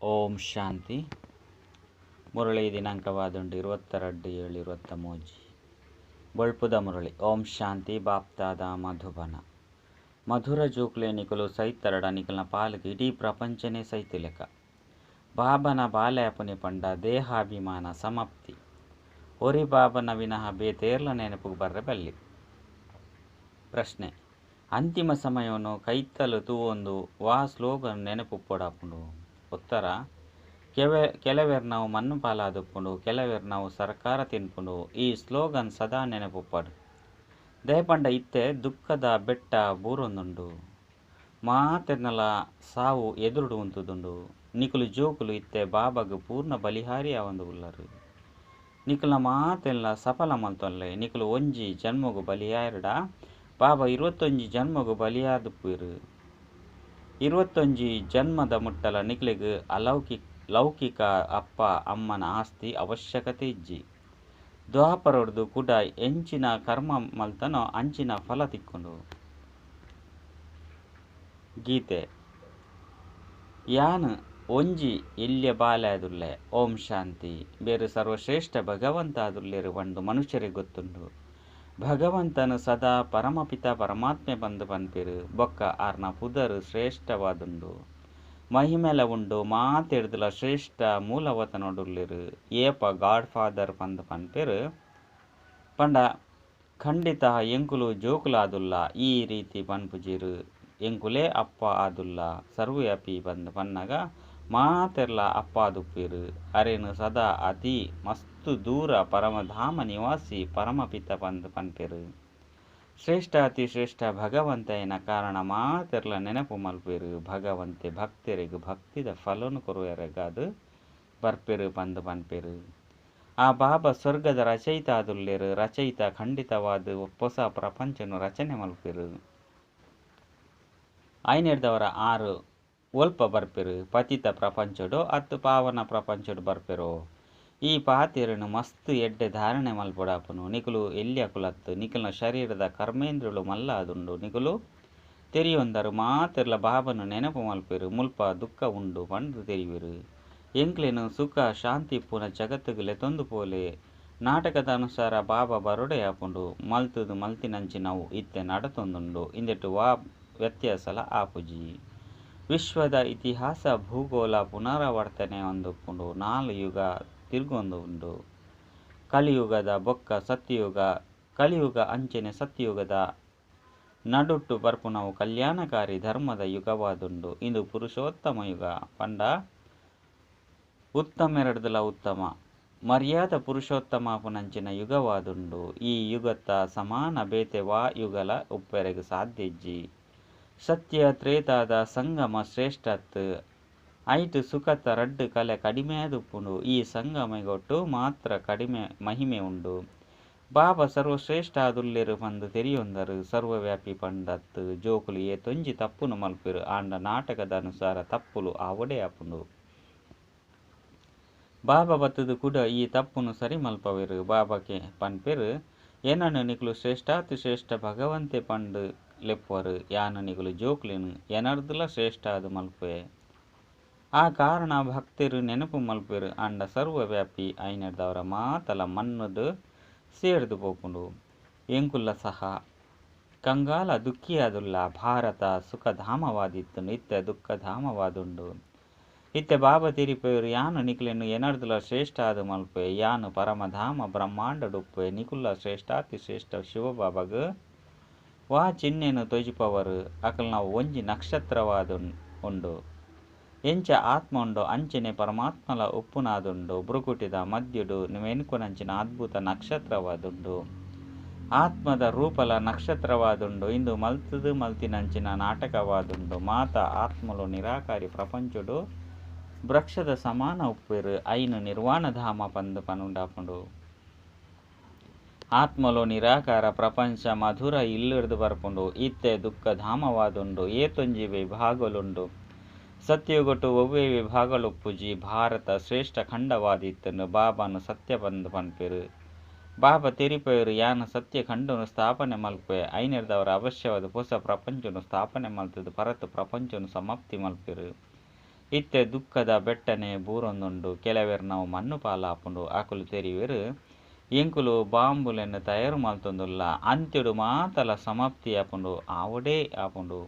ಓಂ ಶಾಂತಿ. ಮುರಳಿ ದಿನಾಂಕವಾದುಂಡು 22/7/23. ಬೊಳ್ಪುದ ಮುರಳಿ. ಓಂ ಶಾಂತಿ. ಬಾಪ್ತಾದ ಮಧುಬನ. ಮಧುರ ಜೋಕುಲೆ ನಿಕುಲು ಸೈತರಡ ನಿಕಲ್ನ ಪಾಲುಗು ಇಡೀ ಪ್ರಪಂಚನೇ ಸೈತಿಲೆಕ. ಬಾಬನ ಬಾಲೆ ಅಪುನಿ ಪಂಡ ದೇಹಾಭಿಮಾನ ಸಮಾಪ್ತಿ. ಒರಿ ಬಾಬನ ವಿನಃ ಬೇತೇರ್ಲ ನೆನಪುಗು ಬರ್ರೆ ಬಲ್ಲಿ. ಪ್ರಶ್ನೆ: ಅಂತಿಮ ಸಮಯವನ್ನು ಕೈತಲು ತೂವೊಂದು ವಾ ಸ್ಲೋಗನ್ ನೆನಪುಪ್ಪೊಡಾಪುಂಡು? ಉತ್ತರ: ಕೆಲವೆರ್ನವು ಮಣ್ಣು ಪಾಲಾದುಪ್ಪುಂಡು, ಕೆಲವೆರ್ನವು ಸರ್ಕಾರ ತಿನ್ಪುಂಡು. ಈ ಸ್ಲೋಗನ್ ಸದಾ ನೆನಪುಪ್ಪಡು. ದಯಪಂಡ ಇತ್ತೆ ದುಃಖದ ಬೆಟ್ಟ ಬೂರೊಂದುಂಡು. ಮಾತೆರ್ನಲ ಸಾವು ಎದುರುಡು ಉಂತುದುಂಡು. ನಿಕುಲು ಜೋಕುಲು ಇತ್ತೆ ಬಾಬಾಗ್ ಪೂರ್ಣ ಬಲಿಹಾರಿ ಆವೊಂದು ಉಲ್ಲರು. ನಿಕುಲ್ನ ಮಾತೆಲ್ಲ ಸಫಲ ಮಲ್ತೊನ್ಲೆ. ನಿಕುಲು ಒಂಜಿ ಜನ್ಮಗು ಬಲಿಯಾರಡ ಬಾಬಾ 21 ಜನ್ಮಗು ಬಲಿಯಾದುಪ್ಪುವೆರು. 21 ಜನ್ಮದ ಮುಟ್ಟಲ ನಿಕುಲೆಗ್ ಲೌಕಿಕ ಅಪ್ಪ ಅಮ್ಮನ ಆಸ್ತಿ ಅವಶ್ಯಕತೆ ಇಜ್ಜಿ. ದ್ವಾಪರೊಡ್ದು ಕೂಡ ಎಂಚಿನ ಕರ್ಮ ಮಲ್ತನೋ ಅಂಚಿನ ಫಲ ತಿಕ್ಕುಂಡು. ಗೀತೆ: ಯಾನ್ ಒಂಜಿ ಎಲ್ಯ ಬಾಲೆ ಆದುಲ್ಲೆ. ಓಂ ಶಾಂತಿ. ಬೇರು ಸರ್ವಶ್ರೇಷ್ಠ ಭಗವಂತ ಆದುಲ್ಲೆರು ಪಂದು ಮನುಷ್ಯರಿಗೆ ಗೊತ್ತುಂಡು. ಭಗವಂತನು ಸದಾ ಪರಮಪಿತ ಪರಮಾತ್ಮೆ ಪಂದು ಪನ್ಪೆರು. ಬೊಕ್ಕ ಆರ್ನ ಪುದರ್ ಶ್ರೇಷ್ಠವಾದುಂಡು. ಮಹಿಮೆಲ ಉಂಡು. ಮಾತೆಡ್ದಲ ಶ್ರೇಷ್ಠ ಮೂಲವತನೊಡುಲ್ಲೆರು. ಏಪ ಗಾಡ್ ಫಾದರ್ ಪಂದು ಪನ್ಪೆರು ಪಂಡ ಖಂಡಿತ ಎಂಕುಲು ಜೋಕುಲಾದುಲ್ಲ. ಈ ರೀತಿ ಪನ್ಪುಜೆರು ಎಂಕುಲೇ ಅಪ್ಪ ಆದುಲ್ಲ. ಸರ್ವವ್ಯಾಪಿ ಪಂದು ಪನ್ನಗ ಮಾತೆರ್ಲ ಅಪ್ಪ ಆದುಪ್ಪೆರು. ಅರೆನು ಸದಾ ಅತಿ ಮಸ್ತು ದೂರ ಪರಮಧಾಮ ನಿವಾಸಿ ಪರಮಪಿತ ಪಂದು ಪನ್ಪೆರು. ಶ್ರೇಷ್ಠ ಅತಿ ಶ್ರೇಷ್ಠ ಭಗವಂತನ ಕಾರಣ ಮಾತೆರ್ಲ ನೆನಪು ಮಲ್ಪೆರು. ಭಗವಂತೆ ಭಕ್ತರಿಗೆ ಭಕ್ತಿದ ಫಲನು ಕೊರುವೆರೆಗಾದು ಬರ್ಪೆರು ಪಂದು ಪನ್ಪೆರು. ಆ ಬಾಬಾ ಸ್ವರ್ಗದ ರಚಯಿತ ಆದುಲ್ಲೆರು. ರಚಯಿತ ಖಂಡಿತವಾದ ಹೊಸ ಪ್ರಪಂಚನು ರಚನೆ ಮಲ್ಪೆರು. ಐನೆಡ್ದವರ ಆರು ಒಲ್ಪ ಬರ್ಪೆರು. ಪತಿತ ಪ್ರಪಂಚಡು ಅತ್ತು ಪಾವನ ಪ್ರಪಂಚಡು ಬರ್ಪೆರು. ಈ ಪಾತೆರನು ಮಸ್ತ್ ಎಡ್ಡೆ ಧಾರಣೆ ಮಲ್ಪೊಡಾಪುನು. ನಿಕುಲು ಎಲ್ಯಕುಲತ್ತು. ನಿಕುಲ್ನ ಶರೀರದ ಕರ್ಮೇಂದ್ರಿಯಲು ಮಲ್ಲ ಆದುಂಡು. ನಿಕುಲು ತೆರಿಯೊಂದರು ಮಾತೆರ್ಲ ಬಾಬನು ನೆನಪು ಮಲ್ಪೆರು. ಮುಲ್ಪ ದುಃಖ ಉಂಡು ಪಂದು ತೆರಿವೆರು. ಎಂಕ್ಲೆನು ಸುಖ ಶಾಂತಿ ಇಪ್ಪುನ ಜಗತ್ತಿಗೆ ಲೆತೊಂದು ಪೋಲೆ. ನಾಟಕದ ಅನುಸಾರ ಬಾಬಾ ಬರೋಡೆ ಆಪುಂಡು. ಮಲ್ತುದು ಮಲ್ತಿನಂಚಿನವು ಇತ್ತೆ ನಡತೊಂದುಂಡು. ಇಂದೆಟು ವಾ ವ್ಯತ್ಯಾಸಲ ಆಪುಜಿ. ವಿಶ್ವದ ಇತಿಹಾಸ ಭೂಗೋಳ ಪುನರಾವರ್ತನೆ ಒಂದುಪ್ಪುಂಡು. 4 ಯುಗ ತಿರುಗೊಂದು ಉಂಡು. ಕಲಿಯುಗದ ಬೊಕ್ಕ ಸತ್ಯಯುಗ. ಕಲಿಯುಗ ಅಂಚನೆ ಸತ್ಯಯುಗದ ನಡುಟ್ಟು ಬರ್ಪುನವು ಕಲ್ಯಾಣಕಾರಿ ಧರ್ಮದ ಯುಗವಾದುಂಡು. ಇಂದು ಪುರುಷೋತ್ತಮ ಯುಗ ಪಂಡ ಉತ್ತಮೆರಡ್ದಲ ಉತ್ತಮ ಮರ್ಯಾದ ಪುರುಷೋತ್ತಮ ಪುನಂಚಿನ ಯುಗವಾದುಂಡು. ಈ ಯುಗತ್ತ ಸಮಾನ ಬೇತೆ ವಾ ಯುಗಲ ಉಪ್ಪೆರೆಗ್ ಸಾಧ್ಯ ಇಜ್ಜಿ. ಸತ್ಯ ತ್ರೇತಾದ ಸಂಗಮ ಶ್ರೇಷ್ಠತ್. ಐಟ್ ಸುಖತ ರಡ್ಡು ಕಲೆ ಕಡಿಮೆ ಆದುಪ್ಪುಂಡು. ಈ ಸಂಗಮಗೊಟ್ಟು ಮಾತ್ರ ಕಡಿಮೆ ಮಹಿಮೆ ಉಂಡು. ಬಾಬಾ ಸರ್ವಶ್ರೇಷ್ಠ ಆದುಲ್ಲೆರು ಪಂದು ತೆರಿಯೊಂದರು. ಸರ್ವವ್ಯಾಪಿ ಪಂಡತ್ತು. ಜೋಕುಲು ಏತೊಂಜಿ ತಪ್ಪುನು ಮಲ್ಪೆರು. ಆಂಡ ನಾಟಕದ ಅನುಸಾರ ತಪ್ಪುಲು ಆವಡೆ ಆಪುಂಡು. ಬಾಬಾ ಬತ್ತದು ಕೂಡ ಈ ತಪ್ಪುನು ಸರಿ ಮಲ್ಪವೆರು. ಬಾಬಾಕೆ ಪನ್ಪೆರು ಏನನ್ನು ನಿಕುಲು ಶ್ರೇಷ್ಠಾತಿ ಶ್ರೇಷ್ಠ ಭಗವಂತೆ ಪಂಡು ಲೆಪ್ಪುವರು. ಯಾನು ನಿಕುಲು ಜೋಕುಲೆನು ಎನರ್ದಲ ಶ್ರೇಷ್ಠ ಅದು ಮಲ್ಪೆ. ಆ ಕಾರಣ ಭಕ್ತರು ನೆನಪು ಮಲ್ಪೆರು. ಆಂಡ ಸರ್ವವ್ಯಾಪಿ ಐನೆಡ್ದವರ ಮಾತಲ ಮಣ್ಣುಡು ಸೇರ್ದು ಪೋಪುಂಡು. ಎಂಕುಲ್ಲ ಸಹ ಕಂಗಾಲ ದುಃಖಿಯಾದುಲ್ಲ. ಭಾರತ ಸುಖಧಾಮವಾದಿತ್ತು, ಇತ್ತೆ ದುಃಖಧಾಮವಾದುಂಡು. ಇತ್ತೆ ಬಾಬಾ ತೆರಿಪೆರು ಯಾನು ನಿಕುಲೆನು ಎನರ್ದಲ ಶ್ರೇಷ್ಠ ಆದು ಮಲ್ಪೆ. ಯಾನು ಪರಮಧಾಮ ಬ್ರಹ್ಮಾಂಡಡುಪ್ಪೆ. ನಿಕುಲ್ಲ ಶ್ರೇಷ್ಠಾತಿ ಶ್ರೇಷ್ಠ ಶಿವಬಾಬಾಗ್ ವಾ ಚಿಹ್ನೆನು ತೊಜಿಪವರು. ಅಕಲ್ನ ಒಂಜಿ ನಕ್ಷತ್ರವಾದ ಉಂಡು. ಎಂಚ ಆತ್ಮ ಉಂಡು ಅಂಚನೆ ಪರಮಾತ್ಮಲ ಉಪ್ಪುನಾದುಂಡು. ಭ್ರುಕುಟಿದ ಮದ್ಯುಡು ಮೆನ್ಕುನಂಚಿನ ಅದ್ಭುತ ನಕ್ಷತ್ರವಾದುಂಡು. ಆತ್ಮದ ರೂಪಲ ನಕ್ಷತ್ರವಾದುಂಡು. ಇಂದು ಮಲ್ತದು ಮಲ್ತಿನಂಚಿನ ನಾಟಕವಾದುಂಡು. ಮಾತ ಆತ್ಮಲು ನಿರಾಕಾರಿ ಪ್ರಪಂಚಡು ವೃಕ್ಷದ ಸಮಾನ ಉಪ್ಪೆರು. ಐನು ನಿರ್ವಾಣಧಾಮ ಪಂದು ಪನುಂಡಾಪುಂಡು. ಆತ್ಮಲು ನಿರಾಕಾರ ಪ್ರಪಂಚ ಮಧುರ ಇಲ್ಲಿರ್ದು ಬರ್ಪುಂಡು. ಇತ್ತೆ ದುಃಖಧಾಮವಾದುಂಡು. ಏತೊಂಜಿ ವಿಭಾಗಲುಂಡು. ಸತ್ಯಯುಗಟು ಒವ್ವೇ ವಿಭಾಗಲುಪ್ಪುಜಿ. ಭಾರತ ಶ್ರೇಷ್ಠ ಖಂಡವಾದಿತ್ತುಂಡು. ಬಾಬಾನು ಸತ್ಯ ಪಂದು ಪನ್ಪೆರು. ಬಾಬಾ ತೆರಿಪೆರು ಯಾನು ಸತ್ಯ ಖಂಡನು ಸ್ಥಾಪನೆ ಮಲ್ಪೆ. ಐನೆಡ್ದವರ ಅವಶ್ಯವಾದ ಹೊಸ ಪ್ರಪಂಚನು ಸ್ಥಾಪನೆ ಮಲ್ತದು ಪರತ್ ಪ್ರಪಂಚನು ಸಮಾಪ್ತಿ ಮಲ್ಪೆರು. ಇತ್ತೆ ದುಃಖದ ಬೆಟ್ಟನೆ ಬೂರೊಂದುಂಡು. ಕೆಲವೆರ್ನವು ಮಣ್ಣ್ ಪಾಲಾಪುಂಡು. ಅಕುಲು ತೆರಿಯುವೆರ್ ಎಂಕುಲು ಬಾಂಬುಲೆನ್ ತಯಾರು ಮಲ್ತೊಂದುಲ್ಲ. ಅಂತ್ಯೊಡು ಮಾತಲ ಸಮಾಪ್ತಿ ಆಪುಂಡು. ಆವೊಡೇ ಆಪುಂಡು.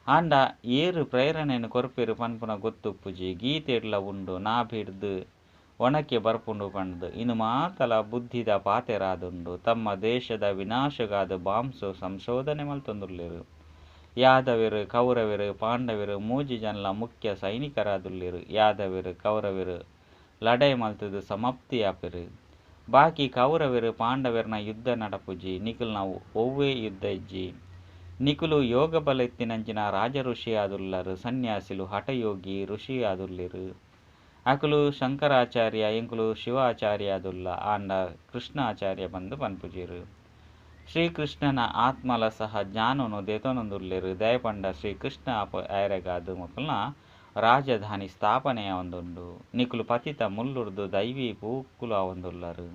ಆಂಡ ಏರ್ ಪ್ರೇರಣೆನ್ ಕೊರ್ಪೆರ್ ಪನ್ಪುನ ಗೊತ್ತುಪ್ಪುಜಿ. ಗೀತೆಡ್ಲ ಉಂಡು ನಾಭಿಡ್ದ್ ಒನಕೆ ಬರ್ಪುಂಡು ಪಂಡ್ದ್. ಉಂದು ಮಾತಲ ಬುದ್ಧಿದ ಪಾತೆರ ಆದುಂಡು. ತಮ್ಮ ದೇಶದ ವಿನಾಶಗಾದ್ ಬಾಂಬ್ ಸಂಶೋಧನೆ ಮಲ್ತೊಂದುಲ್ಲೆರ್. ಯಾದವೆರ್, ಕೌರವೆರ್, ಪಾಂಡವೆರ್ ಮೂಜಿ ಜನಲ ಮುಖ್ಯ ಸೈನಿಕರಾದುಲ್ಲೆರ್. ಯಾದವೆರ್, ಕೌರವೆರ್ ಲಡಾಯಿ ಮಲ್ತ್ದ್ ಸಮಾಪ್ತಿ ಆಪೆರ್. ಬಾಕಿ ಕೌರವೆರ್, ಪಾಂಡವೆರ್ನ ಯುದ್ಧ ನಡಪುಜಿ. ನಿಕಲ್ನ ಒವ್ವೇ ಯುದ್ಧ ಇಜ್ಜಿ. ನಿಕುಲು ಯೋಗಬಲ ಇತ್ತಿನಂಚಿನ ರಾಜ ಋಷಿ ಆದುಲ್ಲರ್. ಸನ್ಯಾಸಿಲು ಹಠಯೋಗಿ ಋಷಿ ಆದುಲ್ಲೆರ್. ಅಕುಲು ಶಂಕರಾಚಾರ್ಯ ಎಂಕುಲು ಶಿವಾಚಾರ್ಯ ಆದುಲ್ಲ. ಆಂಡ ಕೃಷ್ಣಾಚಾರ್ಯ ಪಂದ್ ಪನ್ಪುಜೆರ್. ಶ್ರೀಕೃಷ್ಣನ ಆತ್ಮಲ ಸಹ ಜ್ಞಾನೊನು ದೆತೊನೊಂದುಲ್ಲೆರ್. ದಾಯೆ ಪಂಡ ಶ್ರೀಕೃಷ್ಣ ಆಯೆರೆಗಾದ್ ಮೊಕಲ್ನ ರಾಜಧಾನಿ ಸ್ಥಾಪನೆ ಆವೊಂದುಂಡು. ನಿಕುಲು ಪತಿತ ಮುಳ್ಳುರ್ದು ದೈವಿ ಪೂಕುಲು ಆವೊಂದುಲ್ಲರ್.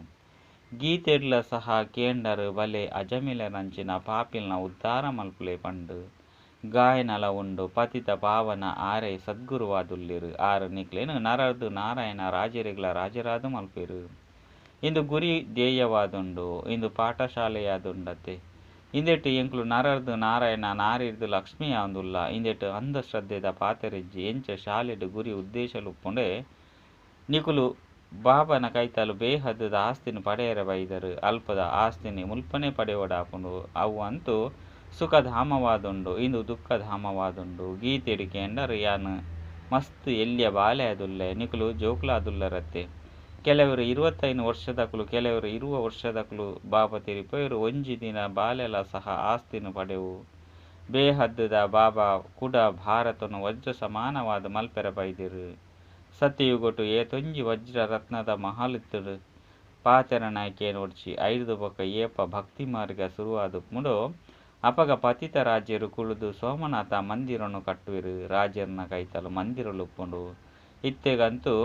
ಗೀತೆಡ್ಲ ಸಹ ಕೇಂಡರ್ ಬಲೆ ಅಜಮಿಳನಂಚಿನ ಪಾಪಿಲ್ನ ಉದ್ಧಾರ ಮಲ್ಪುಲೆ ಪಂದ್. ಗಾಯನಲ ಉಂಡು ಪತಿತ ಪಾವನ ಆರೇ ಸದ್ಗುರುವಾದುಲ್ಲೆರ್. ಆರ್ ನಿಕ್ಲೆನ್ ನರರ್ದ್ ನಾರಾಯಣ ರಾಜೆರೆಗ್ಲಾ ರಾಜೆರಾದ್ ಮಲ್ಪುವೆರ್. ಇಂದು ಗುರಿ ಧ್ಯೇಯವಾದುಂಡು. ಇಂದು ಪಾಠಶಾಲೆಯಾದುಂಡತೆ. ಇಂದೆಟ್ ಎಂಕುಲು ನರರ್ದ್ ನಾರಾಯಣ ನಾರಿರ್ದ್ ಲಕ್ಷ್ಮೀ ಆವೊಂದುಲ್ಲ. ಇಂದೆಟ್ ಅಂಧಶ್ರದ್ಧೆದ ಪಾತೆರ ಇಜ್ಜಿ. ಎಂಚ ಶಾಲೆಡ್ ಗುರಿ ಉದ್ದೇಶಲು ಉಪ್ಪುಂಡೇ ನಿಕುಲು ಬಾಬಾನ ಕೈತಲ್ ಬೇಹದ್ ದ ಆಸ್ತಿನ್ ಪಡೆಯೆರೆ ಬೈದರ್. ಅಲ್ಪದ ಆಸ್ತಿನ್ ಮುಲ್ಪನೇ ಪಡೆಯೊಡಾಪುಂಡು. ಅವು ಅಂತೂ ಸುಖಧಾಮವಾದುಂಡು. ಇಂದು ದುಃಖಧಾಮವಾದುಂಡು. ಗೀತೆಡ್ ಕೇಂಡರ್ ಯಾನ್ ಮಸ್ತ್ ಎಲ್ಯ ಬಾಲೆ ಆದುಲ್ಲೆ. ನಿಕುಲು ಜೋಕುಲಾದುಲ್ಲರತೆ. ಕೆಲವೆರ್ ಇರುವತ್ತೈನ್ ವರ್ಷದಕುಲು ಕೆಲವೆರ್ ಇರುವ ವರ್ಷದಕುಲು. ಬಾಬಾ ತೆರಿಪಾಯೆರ್ ಒಂಜಿ ದಿನ ಬಾಲೆಲ ಸಹ ಆಸ್ತಿನ್ ಪಡೆವು. ಬೇಹದ್ ದ ಬಾಬಾ ಕುಡ ಭಾರತನ್ ವಜ್ರ ಸಮಾನವಾದ್ ಮಲ್ಪೆರೆ ಬೈದೆರ್. ಸತ್ಯಯುಗೊಟು ಏತೊಂಜಿ ವಜ್ರ ರತ್ನದ ಮಹಲ್ ಇತ್ತ್ಂಡ್. ಪಾತೆರನಾಯೆ ಕೇನೊಡ್ಚಿ. ಐಡ್ದ್ ಬೊಕ್ಕ ಏಪ ಭಕ್ತಿಮಾರ್ಗ ಸುರು ಆದುಪ್ಪುಂಡೋ ಅಪಗ ಪತಿತ ರಾಜೆರ್ ಕುಲ್ಲುದು ಸೋಮನಾಥ ಮಂದಿರನ್ ಕಟ್ಟುವೆರ್. ರಾಜೆರ್ನ ಕೈತಲ್ ಮಂದಿರಲು ಉಪ್ಪುಂಡು. ಇತ್ತೆಗಂತೂ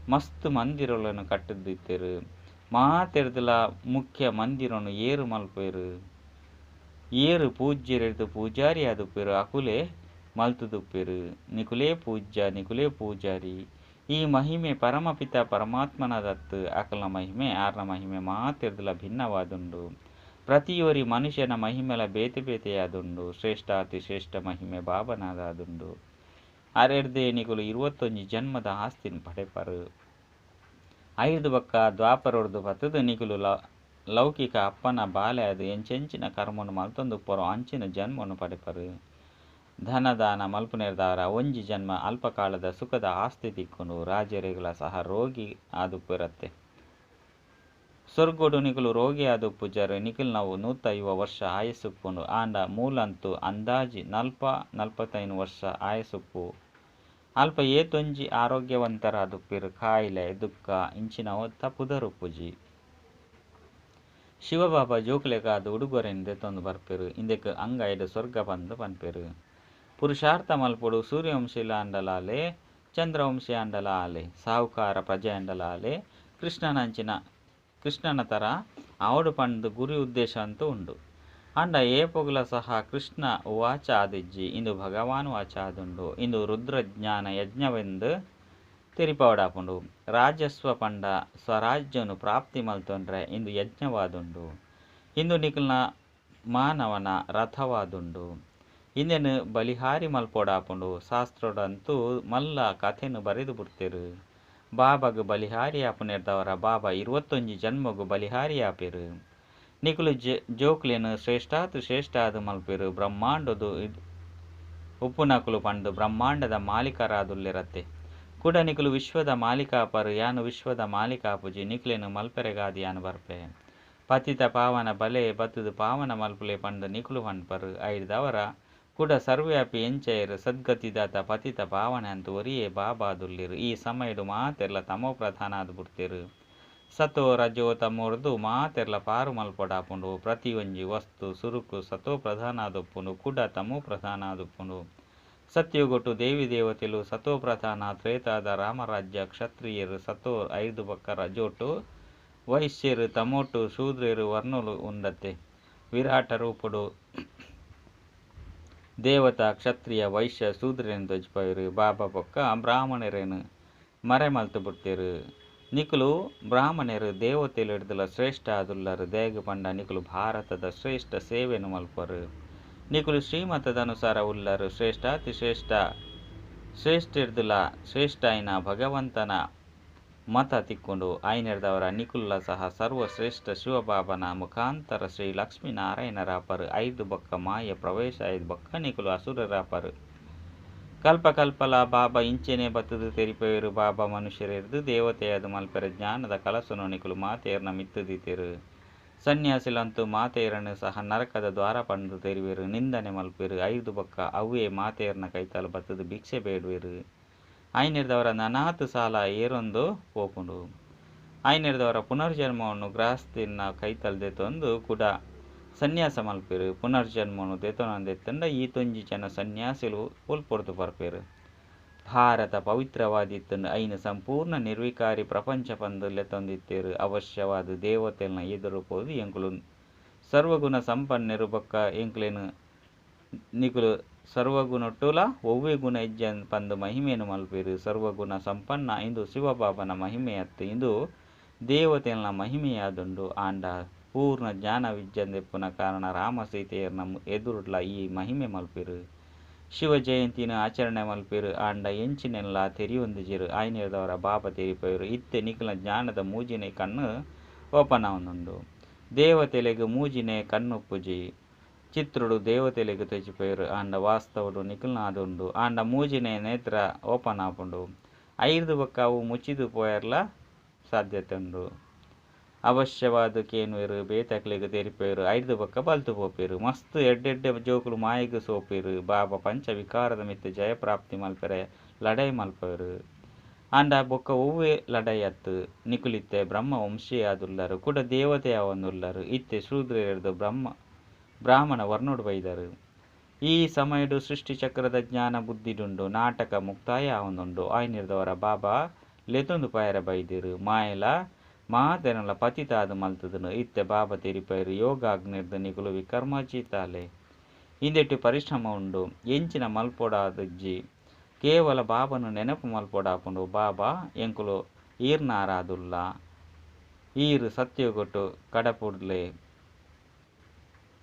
ಮಸ್ತ್ ಮಂದಿರಲೆನ್ ಕಟ್ಟ್ ದ್ ಇತ್ತೆರ್. ಮಾತೆಡ್ದ್ಲ ಮುಖ್ಯ ಮಂದಿರನ್ ಏರ್ ಮಲ್ಪುವೆರ್? ಏರ್ ಪೂಜ್ಯೆರೆಡ್ದ್ ಪೂಜಾರಿ ಆದುಪ್ಪುವೆರ್ ಅಕುಲೇ ಮಲ್ತ್ದುಪ್ಪೆರ್. ನಿಕುಲೇ ಪೂಜ್ಯ ನಿಕುಲೇ ಪೂಜಾರಿ. ಈ ಮಹಿಮೆ ಪರಮಪಿತ ಪರಮಾತ್ಮನದತ್ತ್. ಅಕಲ್ನ ಮಹಿಮೆ ಆರ್ನ ಮಹಿಮೆ ಮಾತೆಡ್ದ್ಲ ಭಿನ್ನವಾದುಂಡು. ಪ್ರತಿಯೊರಿ ಮನುಷ್ಯನ ಮಹಿಮೆಲ ಬೇತೆ ಬೇತೆಯಾದುಂಡು. ಶ್ರೇಷ್ಠಾತಿ ಶ್ರೇಷ್ಠ ಮಹಿಮೆ ಬಾಬಾನದಾದುಂಡು. ಅರೆಡ್ದೇ ನಿಕುಲು ಇರುವತ್ತೊಂಜಿ ಜನ್ಮದ ಆಸ್ತಿನ್ ಪಡೆಪರ್. ಐಡ್ದ್ ಬೊಕ್ಕ ದ್ವಾಪರೊಡ್ದು ಬತ್ತ್ದ್ ನಿಕುಲು ಲೌಕಿಕ ಅಪ್ಪನ ಬಾಲೆ ಆದ್ ಎಂಚೆಂಚಿನ ಕರ್ಮನ್ ಮಲ್ತೊಂದುಪ್ಪರೊ ಅಂಚಿನ ಜನ್ಮನ್ ಪಡೆಪರ್. ಧನದಾನ ಮಲ್ಪುನೆರ್ದಾವರ ಒಂಜಿ ಜನ್ಮ ಅಲ್ಪ ಕಾಲದ ಸುಖದ ಆಸ್ತಿ ತಿಕ್ಕುಂಡು. ರಾಜೆರೆಗ್ಲ ಸಹ ರೋಗಿ ಆದುಪ್ಪುವೆರತ್ತೆ. ಸ್ವರ್ಗಡ್ ನಿಕುಲು ರೋಗಿ ಆದುಪ್ಪುಜರ್. ನಿಕಲ್ನವು ನೂತೈವ ವರ್ಷ ಆಯಸ್ಸು ಉಪ್ಪುಂಡು. ಆಂಡ ಮೂಲಂತೂ ಅಂದಾಜಿ ನಲ್ಪ ನಲ್ಪತೈನ್ ವರ್ಷ ಆಯಸ್ಸು ಉಪ್ಪು. ಅಲ್ಪ ಏತೊಂಜಿ ಆರೋಗ್ಯವಂತರಾದುಪ್ಪುವೆರ್. ಕಾಯಿಲೆ ದುಃಖ ಇಂಚಿನವು ಪುದರ್ ಉಪ್ಪುಜಿ. ಶಿವಬಾಬಾ ಜೋಕುಲೆಗಾದ್ ಉಡುಗೊರೆನ್ ದೆತೊಂದು ಬರ್ಪೆರ್. ಇಂದೆಕ್ ಅಂಗೈಡ್ ಸ್ವರ್ಗ ಪಂದ್ ಪನ್ಪೆರ್. ಪುರುಷಾರ್ಥ ಮಲ್ಪೊಡು ಸೂರ್ಯವಂಶಿಲಾಂಡಲ ಆಲೆ, ಚಂದ್ರವಂಶಿ ಆಂಡಲ ಆಲೆ, ಸಾಹುಕಾರ ಪ್ರಜೆಯಾಂಡಲ ಆಲೆ, ಕೃಷ್ಣನಂಚಿನ ಕೃಷ್ಣನ ತರ ಆವೊಡು ಪಂದ್ ಗುರಿ ಉದ್ದೇಶ ಅಂತೂ ಉಂಡು. ಆಂಡ ಏಪೊಗುಲ ಸಹ ಕೃಷ್ಣ ಉವಾಚ ಆದಿಜ್ಜಿ. ಇಂದು ಭಗವಾನ್ ವಾಚ ಆದುಂಡು. ಇಂದು ರುದ್ರಜ್ಞಾನ ಯಜ್ಞವೆಂದ್ ತೆರಿಪಾವೊಡಾಪುಂಡು. ರಾಜಸ್ವ ಪಂಡ ಸ್ವರಾಜ್ಯನ್ ಪ್ರಾಪ್ತಿ ಮಲ್ತೊನ್ರೆ ಇಂದು ಯಜ್ಞವಾದುಂಡು. ಇಂದು ನಿಕಲ್ನ ಮಾನವನ ರಥವಾದುಂಡು. ಇಂದೆನ್ ಬಲಿಹಾರಿ ಮಲ್ಪೊಡಾಪುಂಡು. ಶಾಸ್ತ್ರಡಂತೂ ಮಲ್ಲ ಕಥೆನ್ ಬರೆದ್ ಬುಡ್ತೆರ್. ಬಾಬಾಗ್ ಬಲಿಹಾರಿ ಆಪುನೆರ್ದಾವರ ಬಾಬಾ ಇರುವತ್ತೊಂಜಿ ಜನ್ಮಗ್ ಬಲಿಹಾರಿ ಆಪೆರ್. ನಿಕುಲು ಜೋಕ್ಲೆನ್ ಶ್ರೇಷ್ಠಾತಿ ಶ್ರೇಷ್ಠ ಆದ್ ಮಲ್ಪುವೆರ್. ಬ್ರಹ್ಮಾಂಡದ ಉಪ್ಪುನಕುಲು ಪಂದ್ ಬ್ರಹ್ಮಾಂಡದ ಮಾಲೀಕರಾದುಲ್ಲೆರತ್ತೆ. ಕುಡ ನಿಕುಲು ವಿಶ್ವದ ಮಾಲೀಕ ಆಪರ್. ಯಾನ್ ವಿಶ್ವದ ಮಾಲೀಕ ಆಪುಜಿ. ನಿಕ್ಲೆನ್ ಮಲ್ಪೆರೆಗಾದ್ ಯಾನ್ ಬರ್ಪೆ. ಪತಿತ ಪಾವನ ಬಲೆ ಬತ್ತ್ದ್ ಪಾವನ ಮಲ್ಪುಲೆ ಪಂದ್ ನಿಕುಲು ಪನ್ಪರ್. ಐಡ್ದಾವರ ಕುಡ ಸರ್ವವ್ಯಾಪಿ ಎಂಚಾಯೆರ್ ಸದ್ಗತಿದಾತ ಪತಿತ ಪಾವನೆ ಅಂತು ಒರಿಯೇ ಬಾಬಾ ಆದುಲ್ಲೆರ್. ಈ ಸಮಯಡ್ ಮಾತೆರ್ಲಾ ತಮೋಪ್ರಧಾನ ಆದ್ ಬುಡ್ತೆರ್. ಸತೋ ರಜೋ ತಮೋರ್ದು ಮಾತೆರ್ಲಾ ಪಾರ್ ಮಲ್ಪೊಡಾಪುಂಡು. ಪ್ರತಿಯೊಂಜಿ ವಸ್ತು ಸುರುಕು ಸತೋಪ್ರಧಾನ ಆದುಪ್ಪುಂಡು ಕುಡ ತಮೋಪ್ರಧಾನ ಆದುಪ್ಪುಂಡು. ಸತ್ಯಯುಗೊಟು ದೇವಿ ದೇವತೆಲು ಸತೋಪ್ರಧಾನ ತ್ರೇತಾದ ರಾಮರಾಜ್ಯ ಕ್ಷತ್ರಿಯೆರ್ ಸತೋ ಐರ್ದ್ ಬೊಕ್ಕ ರಜೋಟು ವೈಶ್ಯೆರ್ ತಮೋಟು ಶೂದ್ರೆರ್ ವರ್ಣಲು ಉಂಡತ್ತೆ. ವಿರಾಟ ರೂಪೊಡು ದೇವತಾ, ಕ್ಷತ್ರಿಯ, ವೈಶ್ಯ, ಶೂದ್ರೆರೆನ್ ತೋಜಿಪಾವೆರ್. ಬಾಬಾ ಬೊಕ್ಕ ಬ್ರಾಹ್ಮಣೆರೆನ್ ಮರೆ ಮಲ್ತ್ ಬುಡ್ತೆರ್. ನಿಕುಲು ಬ್ರಾಹ್ಮಣೆರ್ ದೇವತೆಲೆಡ್ದಲ ಶ್ರೇಷ್ಠ ಆದುಲ್ಲರ್ ದಾಯೆಗ್ ಪಂಡ ನಿಕುಲು ಭಾರತದ ಶ್ರೇಷ್ಠ ಸೇವೆನ್ ಮಲ್ಪುವರ್. ನಿಕುಲು ಶ್ರೀಮತದ ಅನುಸಾರ ಉಲ್ಲರ್. ಶ್ರೇಷ್ಠಾತಿ ಶ್ರೇಷ್ಠ ಶ್ರೇಷ್ಠೆರ್ದಲ ಶ್ರೇಷ್ಠ ಆಯಿನ ಭಗವಂತನ ಮತ ತಿಕ್ಕುಂಡು. ಆಯಿನೆಡ್ದಾವರ ನಿಕುಲ್ಲ ಸಹ ಸರ್ವಶ್ರೇಷ್ಠ ಶಿವಬಾಬನ ಮುಖಾಂತರ ಶ್ರೀ ಲಕ್ಷ್ಮೀನಾರಾಯಣರಾಪರ್. ಐದು ಬೊಕ್ಕ ಮಾಯ ಪ್ರವೇಶ ಆಯ್ದು ಬೊಕ್ಕ ನಿಕುಲು ಅಸುರರಾಪರ್. ಕಲ್ಪ ಕಲ್ಪಲ ಬಾಬಾ ಇಂಚೆನೆ ಬತ್ತುದು ತೆರಿಪೆರ್. ಬಾಬಾ ಮನುಷ್ಯರೆರ್ದ್ ದೇವತೆಯಾದ್ ಮಲ್ಪೆರೆ ಜ್ಞಾನದ ಕಲಸನು ನಿಕುಲು ಮಾತೆರ್ನ ಮಿತ್ತ್ ದೀತೆರ್. ಸನ್ಯಾಸಿಲಂತೂ ಮಾತೆರೆನ್ ಸಹ ನರಕದ ದ್ವಾರ ಪಂದ್ ತೆರಿವೆರ್, ನಿಂದನೆ ಮಲ್ಪುವೆರ್. ಐರ್ದ್ ಬೊಕ್ಕ ಅವ್ವೇ ಮಾತೆರ್ನ ಕೈತಲ್ ಬತ್ತುದು ಭಿಕ್ಷೆ ಬೇಡುವೆರ್. ಆಯಿನೆಡ್ದಾವರ ನನಾತ್ ಸಾಲ ಏರೊಂದು ಪೋಪುಂಡು. ಆಯಿನೆಡ್ದಾವರ ಪುನರ್ಜನ್ಮವನ್ನು ಗೃಹಸ್ಥಿನ ಕೈತಲ್ ದೆತೊಂದು ಕುಡ ಸನ್ಯಾಸ ಮಲ್ಪುವೆರ್. ಪುನರ್ಜನ್ಮನು ದೆತೊನಂದೆತ್ತುಂಡ ಈತೊಂಜಿ ಜನ ಸನ್ಯಾಸಿಲು ಒಲ್ಪೊರ್ದು ಬರ್ಪೆರ್. ಭಾರತ ಪವಿತ್ರವಾದಿತ್ತುಂಡು. ಐನ್ ಸಂಪೂರ್ಣ ನಿರ್ವಿಕಾರಿ ಪ್ರಪಂಚ ಪಂದ್ ಲೆತ್ತೊಂದಿತ್ತೆರ್. ಅವಶ್ಯವಾದ್ ದೇವತೆಲ್ನ ಎದುರು ಪೋದು ಎಂಕುಲು ಸರ್ವಗುಣ ಸಂಪನ್ನೆರು ಬೊಕ್ಕ ಎಂಕ್ಲೆನ್ ನಿಕುಲು ಸರ್ವಗುಣಟ್ಟುಲ ಒವ್ವೆ ಗುಣ ಇಜ್ಜಂದ್ ಪಂದ್ ಮಹಿಮೆನ್ ಮಲ್ಪುವೆರ್. ಸರ್ವಗುಣ ಸಂಪನ್ನ ಇಂದು ಶಿವಬಾಬನ ಮಹಿಮೆಯತ್ತ್, ಇಂದು ದೇವತೆಲ್ನ ಮಹಿಮೆಯಾದುಂಡು. ಆಂಡ ಪೂರ್ಣ ಜ್ಞಾನವಿಜ್ಜಂದೆಪ್ಪುನ ಕಾರಣ ರಾಮ ಸೀತೆಯರ್ನ ಎದುರುಡ್ಲ ಈ ಮಹಿಮೆ ಮಲ್ಪುವೆರ್. ಶಿವ ಜಯಂತಿನ ಆಚರಣೆ ಮಲ್ಪುವೆರ್. ಆಂಡ ಎಂಚಿನೆನ್ಲ ತೆರಿಯೊಂದಿಜೆರ್. ಆಯಿನೆಡ್ದಾವರ ಬಾಬಾ ತೆರಿಪಾವೆರ್, ಇತ್ತೆ ನಿಕಲ್ನ ಜ್ಞಾನದ ಮೂಜಿನೇ ಕಣ್ಣು ಓಪನ್ ಆವೊಂದುಂಡು. ದೇವತೆಲೆಗ್ ಮೂಜಿನೇ ಕಣ್ಣುಪ್ಪುಜಿ. ಚಿತ್ರಡು ದೇವತೆಲೆಗ್ ತೋಜಿಪೆರ್. ಆಂಡ ವಾಸ್ತವಡು ನಿಕಲ್ನ ಆದುಂಡು. ಆಂಡ ಮೂಜಿನೇ ನೇತ್ರ ಓಪನ್ ಆಪುಂಡು. ಐರ್ದ್ ಬೊಕ್ಕ ಅವು ಮುಚ್ಚಿದ್ ಪೋಯರ್ಲ ಸಾಧ್ಯತೆ ಉಂಡು. ಅವಶ್ಯವಾದ್ ಕೇನುವೆರ್, ಬೇತಕ್ಲೆಗ್ ತೆರಿಪೆರ್. ಐರ್ದ್ ಬೊಕ್ಕ ಬಲ್ತ್ ಪೋಪೆರ್. ಮಸ್ತ್ ಎಡ್ಡೆ ಎಡ್ಡೆ ಜೋಕುಲು ಮಾಯೆಗ್ ಸೋಪೆರ್. ಬಾಬಾ ಪಂಚ ವಿಕಾರದ ಮಿತ್ತ್ ಜಯ ಪ್ರಾಪ್ತಿ ಮಲ್ಪೆರೆ ಲಡಾಯಿ ಮಲ್ಪುವೆರ್. ಆಂಡ ಬೊಕ್ಕ ಒವ್ವೆ ಲಡಾಯಿ ಅತ್ತ್. ನಿಕುಲಿತ್ತೆ ಬ್ರಹ್ಮ ವಂಶೀಯಾದುಲ್ಲರ್ ಕುಡ ದೇವತೆ ಆವೊಂದುಲ್ಲರ್. ಇತ್ತೆ ಶೂದ್ರೆರೆರ್ದ್ ಬ್ರಾಹ್ಮಣ ವರ್ಣೊಡು ಬೈದರ್. ಈ ಸಮಯಡ್ ಸೃಷ್ಟಿ ಚಕ್ರದ ಜ್ಞಾನ ಬುದ್ಧಿಡುಂಡು. ನಾಟಕ ಮುಕ್ತಾಯ ಆವೊಂದುಂಡು. ಆಯಿನೆಡ್ದಾವರ ಬಾಬಾ ಲೆತೊಂದು ಪೋಯೆರೆ ಬೈದೆರ್. ಮಾಯೆಲ ಮಾತೆರೆನ್ಲ ಪತಿತಾದ್ ಮಲ್ತುದುಂಡು. ಇತ್ತೆ ಬಾಬಾ ತೆರಿಪಾಯೆರ್, ಯೋಗಾಗ್ನಿರ್ದ್ ನಿಕುಲು ವಿಕರ್ಮಾಜಿತಾಲೆ. ಇಂದೆಟ್ ಪರಿಶ್ರಮ ಉಂಡು. ಎಂಚಿನ ಮಲ್ಪೊಡಾದಿಜ್ಜಿ. ಕೇವಲ ಬಾಬಾನ ನೆನಪು ಮಲ್ಪೊಡಾಪುಂಡು. ಬಾಬಾ ಎಂಕುಲು ಈರ್ನಾರಾದುಲ್ಲ. ಈರ್ ಸತ್ಯೋಗೊಟ್ಟು ಕಡಪುಡ್ಲೆ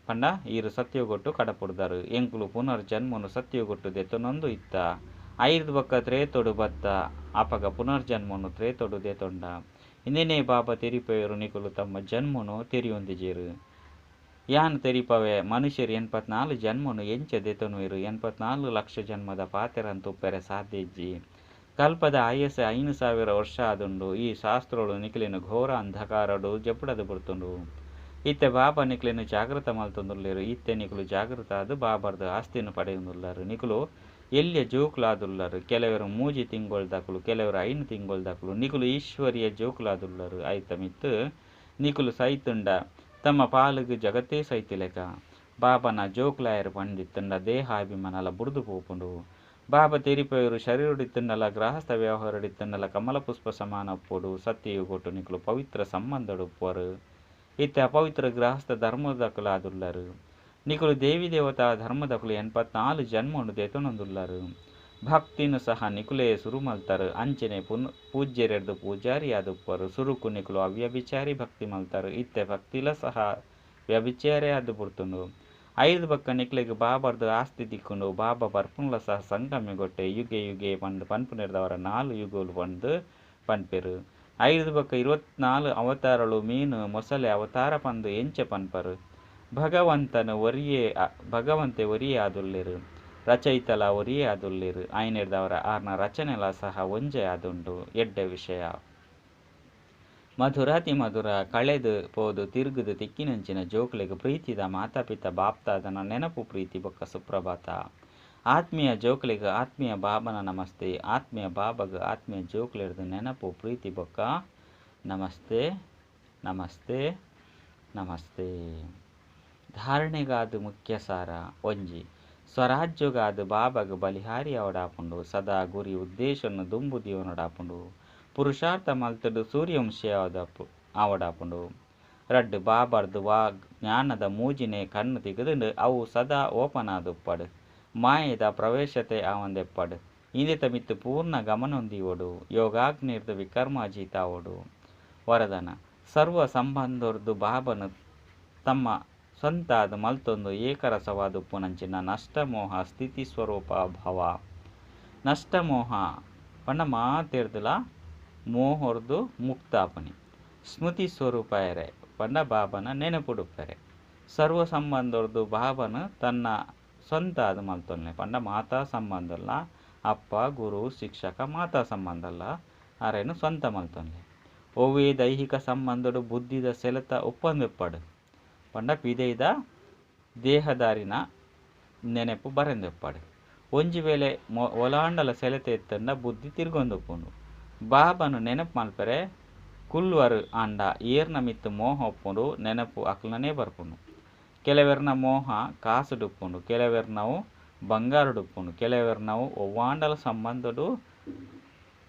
ಪಂಡ ಈರ್ ಸತ್ಯೋಗೊಟ್ಟು ಕಡಪುಡ್ದರ್. ಎಂಕುಲು ಪುನರ್ಜನ್ಮನು ಸತ್ಯೋಗೊಟ್ಟು ದೆತೊನೊಂದು ಇತ್ತ. ಐರ್ದ್ ಬೊಕ್ಕ ತ್ರೇತೊಡು ಬತ್ತ. ಅಪಗ ಪುನರ್ಜನ್ಮನು ತ್ರೇತೊಡು ದೆತೊಂಡ. ಇಂದೆನೇ ಬಾಬಾ ತೆರಿಪಾಯೆರ್ ನಿಕುಲು ತಮ್ಮ ಜನ್ಮನು ತೆರಿಯೊಂದಿಜೆರ್. ಯಾನ್ ತೆರಿಪಾವೆ ಮನುಷ್ಯೆರ್ 84 ಜನ್ಮನು ಎಂಚ ದೆತೊನುವೆರ್. 84 ಲಕ್ಷ ಜನ್ಮದ ಪಾತೆರಂತೂ ಉಪ್ಪೆರೆ ಸಾಧ್ಯ ಇಜ್ಜಿ. ಕಲ್ಪದ ಆಯಸ್ಸೇ 5000 ವರ್ಷ ಆದುಂಡು. ಈ ಶಾಸ್ತ್ರಗಳು ನಿಕಲೆನ್ ಘೋರ ಅಂಧಕಾರಡು ಜಪುಡದ್ ಬುಡ್ತುಂಡು. ಇತ್ತೆ ಬಾಬಾ ನಿಕಲೆನ್ ಜಾಗೃತ ಮಲ್ತೊಂದುಲ್ಲೆರ್. ಇತ್ತೆ ನಿಕುಲು ಜಾಗೃತ ಆದ್ ಬಾಬಾರ್ದ್ ಆಸ್ತಿನ್ ಪಡೆಯೊಂದುಲ್ಲರ್. ನಿಕುಲು ಎಲ್ಯ ಜೋಕುಲಾದುಲ್ಲರ್. ಕೆಲವೆರ್ 3 ತಿಂಗೊಳ್ದಕುಲು, ಕೆಲವೆರ್ 5 ತಿಂಗೊಳ್ದಕುಲು. ನಿಕುಲು ಈಶ್ವರೀಯ ಜೋಕುಲಾದುಲ್ಲರ್. ಐತ ಮಿತ್ತ್ ನಿಕುಲು ಸೈತುಂಡ ತಮ್ಮ ಪಾಲಿಗ್ ಜಗತ್ತೇ ಸೈತಿಲೆಕ. ಬಾಬಾನ ಜೋಕುಲಾಯೆರ್ ಪಂದಿತ್ತುಂಡ ದೇಹಾಭಿಮಾನಲ ಬುಡ್ದು ಪೋಪುಂಡು. ಬಾಬಾ ತೆರಿಪಾವೆರ್ ಶರೀರಡಿತ್ತುಂಡಲ ಗೃಹಸ್ಥ ವ್ಯವಹಾರಡಿತ್ತುಂಡಲ ಕಮಲ ಪುಷ್ಪ ಸಮಾನ ಉಪ್ಪೊಡು. ಸತ್ಯಯುಗೊಟ್ಟು ನಿಕುಲು ಪವಿತ್ರ ಸಂಬಂಧಡ್ ಉಪ್ಪುವರ್. ಇತ್ತೆ ಅಪವಿತ್ರ ಗೃಹಸ್ಥ ಧರ್ಮದಕುಲಾದುಲ್ಲರ್. ನಿಕುಲು ದೇವಿ ದೇವತಾ ಧರ್ಮದಕುಲು 84 ಜನ್ಮನು ದೆತೊನೊಂದುಲ್ಲರ್. ಭಕ್ತಿನ್ ಸಹ ನಿಕುಲೇ ಸುರು ಮಲ್ತರ್. ಅಂಚನೆ ಪೂಜ್ಯರೆರ್ದ್ ಪೂಜಾರಿ ಆದುಪ್ಪುವರ್. ಸುರುಕು ನಿಕುಲು ಅವ್ಯಭಿಚಾರಿ ಭಕ್ತಿ ಮಲ್ತರ್. ಇತ್ತೆ ಭಕ್ತಿಲ ಸಹ ವ್ಯಭಿಚಾರಿ ಆದ್ ಬುಡ್ತುಂಡು. ಐರ್ದ್ ಬೊಕ್ಕ ನಿಕ್ಲೆಗ್ ಬಾಬಾರ್ದ್ ಆಸ್ತಿ ತಿಕ್ಕುಂಡು. ಬಾಬಾ ಬರ್ಪುನಲ ಸಹ ಸಂಗಮಯುಗೊಟ್ಟೆ. ಯುಗೆ ಯುಗೆ ಪಂದ್ ಪನ್ಪುನೆರ್ದಾವರ 4 ಯುಗಲು ಪಂದ್ ಪನ್ಪೆರ್. ಐರ್ದ್ ಬೊಕ್ಕ 24 ಅವತಾರಲು ಮೀನು ಮೊಸಳೆ ಅವತಾರ ಪಂದ್ ಎಂಚ ಪನ್ಪರ್. ಭಗವಂತನ ಒರಿಯೇ ಭಗವಂತೆ ಒರಿಯೇ ಆದುಲ್ಲೆರ್. ರಚಯಿತಲ ಒರಿಯೇ ಆದುಲ್ಲೆರ್. ಆಯಿನೆಡ್ದಾವರ ಆರ್ನ ರಚನೆಲ ಸಹ ಒಂಜೇ ಆದುಂಡು. ಎಡ್ಡೆ ವಿಷಯ. ಮಧುರಾತಿ ಮಧುರ ಕಳೆದ್ ಪೋದು ತಿರುಗುದು ತಿಕ್ಕಿನಂಚಿನ ಜೋಕುಲೆಗ್ ಪ್ರೀತಿದ ಮಾತಾಪಿತ ಬಾಪ್ತಾದನ ನೆನಪು ಪ್ರೀತಿ ಬೊಕ್ಕ ಸುಪ್ರಭಾತ. ಆತ್ಮೀಯ ಜೋಕುಲೆಗ್ ಆತ್ಮೀಯ ಬಾಬನ ನಮಸ್ತೆ. ಆತ್ಮೀಯ ಬಾಬಗ್ ಆತ್ಮೀಯ ಜೋಕುಲೆರ್ದ್ ನೆನಪು ಪ್ರೀತಿ ಬೊಕ್ಕ ನಮಸ್ತೆ ನಮಸ್ತೆ ನಮಸ್ತೆ. ಧಾರಣೆಗಾದ್ ಮುಖ್ಯ ಸಾರ. ಒಂಜಿ. ಸ್ವರಾಜ್ಯಗಾದ್ ಬಾಬಾಗ್ ಬಲಿಹಾರಿ ಆವಡಾಪುಂಡು. ಸದಾ ಗುರಿ ಉದ್ದೇಶನ್ ದುಂಬು ದೀವೊನೊಡಾಪುಂಡು. ಪುರುಷಾರ್ಥ ಮಲ್ತುಡು ಸೂರ್ಯವಂಶಿ ಆವಡಾಪುಂಡು. ರಡ್ಡ್. ಬಾಬಾರ್ದ್ ವಾ ಜ್ಞಾನದ ಮೂಜಿನೇ ಕಣ್ಣು ತಿಕ್ಕುದುಂಡು ಅವು ಸದಾ ಓಪನ್ ಆದುಪ್ಪಡ್. ಮಾಯೆದ ಪ್ರವೇಶತೆ ಆವಂದೆಪ್ಪಡ್. ಇಂದೆತ ಮಿತ್ತ್ ಪೂರ್ಣ ಗಮನ ದೀವೊಡು. ಯೋಗಾಗ್ನಿರ್ದ್ ವಿಕರ್ಮಾಜೀತ್ ಆವೊಡು. ವರದಾನ, ಸರ್ವ ಸಂಬಂಧೊರ್ದು ಬಾಬಾನ ತಮ್ಮ ಸ್ವಂತಾದ್ ಮಲ್ತೊಂದು ಏಕರಸವಾದ್ ಉಪ್ಪುನಂಚಿನ ನಷ್ಟ ಮೋಹ ಸ್ಥಿತಿ ಸ್ವರೂಪ ಭವ. ನಷ್ಟ ಮೋಹ ಪಂಡ ಮಾತೆರ್ದಲ ಮೋಹರ್ದು ಮುಕ್ತ ಆಪುನಿ. ಸ್ಮೃತಿ ಸ್ವರೂಪ ಎರೆ ಪಂಡ ಬಾಬನ ನೆನಪುಡುಪ್ಪೆರೆ. ಸರ್ವ ಸಂಬಂಧೊರ್ದು ಬಾಬನ ತನ್ನ ಸ್ವಂತ ಆದ್ ಮಲ್ತೊನ್ಲೆ ಪಂಡ ಮಾತಾ ಸಂಬಂಧೊಲ್ಲ ಅಪ್ಪ ಗುರು ಶಿಕ್ಷಕ ಮಾತಾ ಸಂಬಂಧಲ್ಲ ಅರೆನ್ ಸ್ವಂತ ಮಲ್ತೊನ್ಲೆ. ಒವ್ವೇ ದೈಹಿಕ ಸಂಬಂಧೊಡು ಬುದ್ಧಿದ ಸೆಳೆತ ಉಪ್ಪಂದೆಪ್ಪಡ್ ಪಂಡ ಪಿದೈದ ದೇಹದಾರಿನ ನೆನಪು ಬರಂದೆಪ್ಪಡ್. ಒಂಜಿ ವೇಳೆ ಒಲಾಂಡಲ ಸೆಳೆತ ಇತ್ತಂಡ ಬುದ್ಧಿ ತಿರ್ಗೊಂದುಪ್ಪುಂಡು. ಬಾಬನ ನೆನಪು ಮಲ್ಪೆರೆ ಕುಲ್ವರು ಆಂಡ ಏರ್ನ ಮಿತ್ತ್ ಮೋಹ ಉಪ್ಪುಂಡು ನೆನಪು ಅಕ್ಲನೇ ಬರ್ಪುಂಡು. ಕೆಲವೆರ್ನ ಮೋಹ ಕಾಸುಡುಪ್ಪುಂಡು, ಕೆಲವೆರ್ನವು ಬಂಗಾರಡುಪ್ಪುಂಡು, ಕೆಲವೆರ್ನವು ಒವ್ವಾಂಡಲ ಸಂಬಂಧೊಡು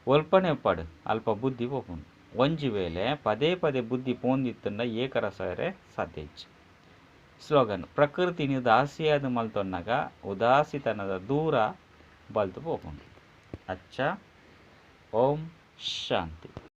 ಒಲ್ಪನೆ ಉಪ್ಪಡ್ ಅಲ್ಪ ಬುದ್ಧಿ ಪೋಪುಂಡು. ಒಂಜಿ ವೇಳೆ ಪದೇ ಪದೇ ಬುದ್ಧಿ ಪೋಂದಿತ್ತಂಡ ಏಕರಸರೆ ಸಾಧ್ಯ ಇಜ್ಜಿ. ಸ್ಲೋಗನ್, ಪ್ರಕೃತಿನಿ ದಾಸಿಯಾದ ಮಲ್ತೊನ್ನಗ ಉದಾಸಿತನದ ದೂರ ಬಲ್ತು ಪೋಪುಂಡು. ಅಚ್ಚ, ಓಂ ಶಾಂತಿ.